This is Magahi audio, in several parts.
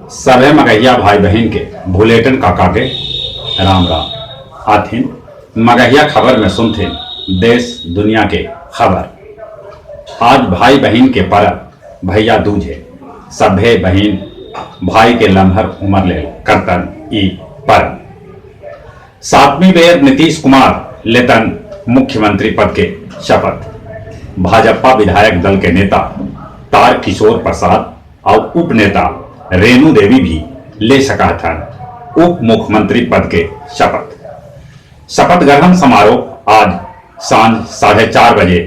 सभे मगहिया भाई बहिन के भुलेटन काका के राम राम। आथिन मगहिया खबर में सुनथिन देश दुनिया के खबर। आज भाई बहिन के परब भैया दूज हे। सभे बहिन भाई के लम्हर उमर लेल करतन ई परब। सातवीं बेर नीतीश कुमार लेतन मुख्यमंत्री पद के शपथ। भाजपा विधायक दल के नेता तार किशोर प्रसाद और उपनेता रेणु देवी भी ले सकथन उप मुख्यमंत्री पद के शपथ। शपथ ग्रहण समारोह आज सांझ 4:30 बजे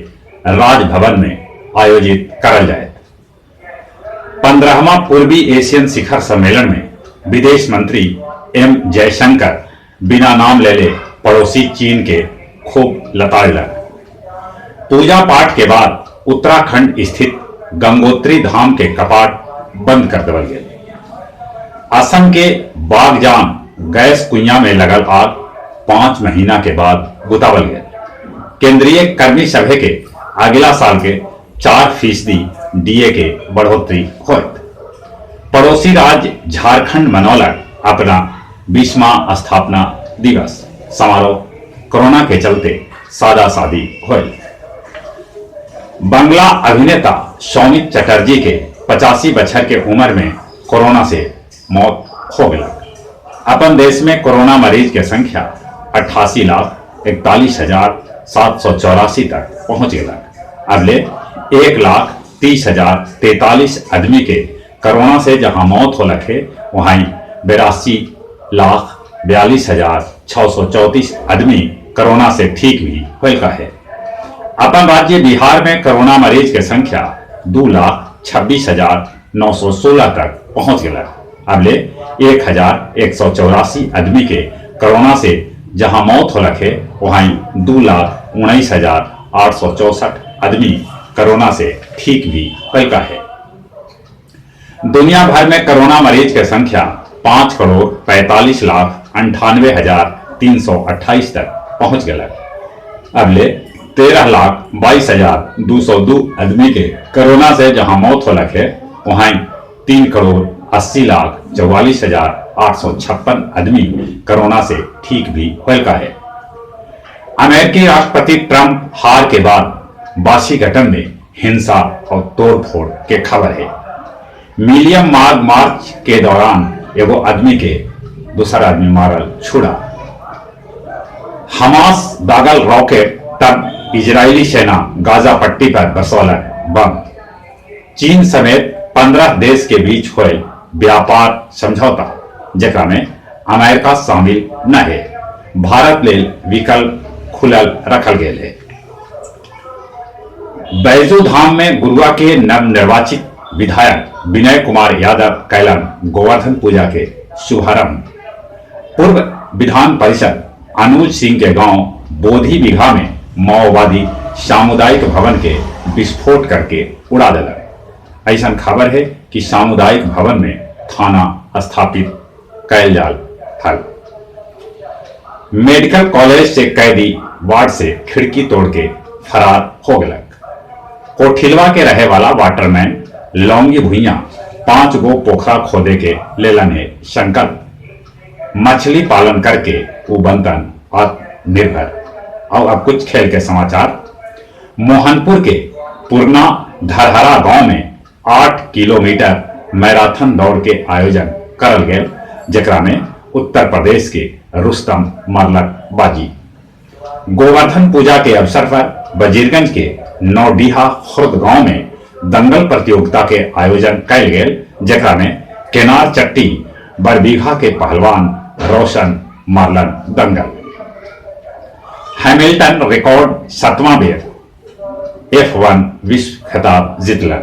राजभवन में आयोजित करल जाए। 15वां पूर्वी एशियन शिखर सम्मेलन में विदेश मंत्री एम जयशंकर बिना नाम लेले पड़ोसी चीन के खूब लताड़लन। पूजा पाठ के बाद उत्तराखंड स्थित गंगोत्री धाम के कपाट बंद कर देवल गेल। असम के बागजान गैस कुइया में लगल आग 5 महीना के बाद बुतावल गेल। केंद्रीय कर्मी सभा के अगला साल के 4% डीए के बढ़ोतरी होत। पड़ोसी राज्य झारखंड मनौलक अपना 20वां स्थापना दिवस समारोह कोरोना के चलते सादा सादी होल। बंगला अभिनेता सौमित्र चटर्जी के 85 बछर के उम्र में कोरोना से मौत हो गई। अपन देश में कोरोना मरीज के संख्या 88,41,784 तक पहुंच गया। अबले 1,30,043 आदमी के कोरोना से जहां मौत हो लखे, वहीं 82,42,634 आदमी कोरोना से ठीक भी होल का है। अपन राज्य बिहार में कोरोना मरीज के संख्या 2,26,916 तक पहुंच गया। अबले 1,184 आदमी के कोरोना से जहां मौत हो लखे, वहीं 2,19,864 आदमी कोरोना से ठीक भी होल का है। दुनिया भर में कोरोना मरीज के संख्या 5,45,98,328 तक पहुंच गया। अबले 13,22,202 आदमी के कोरोना से जहां मौत हो लखे, वहीं 3,80,44,856 आदमी कोरोना से ठीक भी होल का है। अमेरिकी राष्ट्रपति ट्रंप हार के बाद वाशिंगटन में हिंसा और तोड़फोड़ के खबर है। मिलियम मार्ग मार्च के दौरान एगो आदमी के दूसरा आदमी मारल छुड़ा। हमास दागल रॉकेट तब इजरायली सेना गाजा पट्टी पर बरसौलक बम। चीन समेत 15 देश के बीच हुए व्यापार समझौता, जेकरा में अमेरिका शामिल न है, भारत लेल विकल्प खुलल रखल गेल है। बैजू धाम में गुरुआ के नवनिर्वाचित विधायक विनय कुमार यादव कैलन गोवर्धन पूजा के शुभारंभ। पूर्व विधान परिषद अनुज सिंह के गांव बोधी बिघा में माओवादी सामुदायिक भवन के विस्फोट करके उड़ा दिलक। ऐसा खबर है कि सामुदायिक भवन में थाना स्थापित कैल जाल हल। मेडिकल कॉलेज से कैदी वार्ड से खिड़की तोड़ के फरार हो गलक। कोठिलवा के रहे वाला वाटरमैन लौंगी भुइया 5 गो पोखरा खोदे के लेलन है संकल्प। मछली पालन करके वो बनतन आत्मनिर्भर। और अब कुछ खेल के समाचार। मोहनपुर के पुरना धरहरा गांव में 8 किलोमीटर मैराथन दौड़ के आयोजन करल गेल, जेकरा में उत्तर प्रदेश के रुस्तम मरलक बाजी। गोवर्धन पूजा के अवसर पर वजीरगंज के नौडीहा खुर्द गांव में दंगल प्रतियोगिता के आयोजन कैल गेल, जेकरा में केनार चट्टी बरबीघा के पहलवान रोशन मारलन दंगल। हैमिल्टन रिकॉर्ड 7वां बेर F1 विश्व खिताब जीतलन।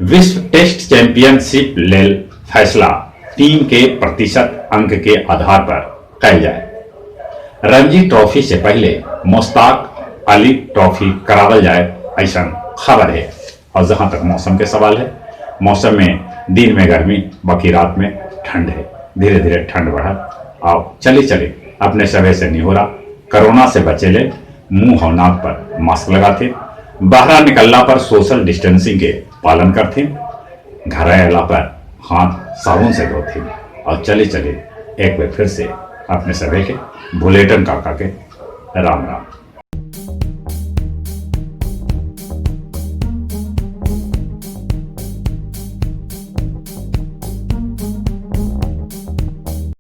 विश्व टेस्ट चैंपियनशिप लेल फैसला टीम के प्रतिशत अंक के आधार पर कैल जाए। रणजी ट्रॉफी से पहले मुश्ताक अली ट्रॉफी करावल जाए, ऐसा खबर है। और जहां तक मौसम के सवाल है, मौसम में दिन में गर्मी बाकी रात में ठंड है। धीरे धीरे ठंड बढ़ा। आओ चले चले अपने सभे से निहोरा, कोरोना से बचे ले मुंह और नाक पर मास्क लगाते, बाहर निकलला पर सोशल डिस्टेंसिंग के पालन करते, घर आला पर हाथ साबुन से धोथिन और चले चले एक बार फिर से अपने सभे के भुलेटन काका के राम राम।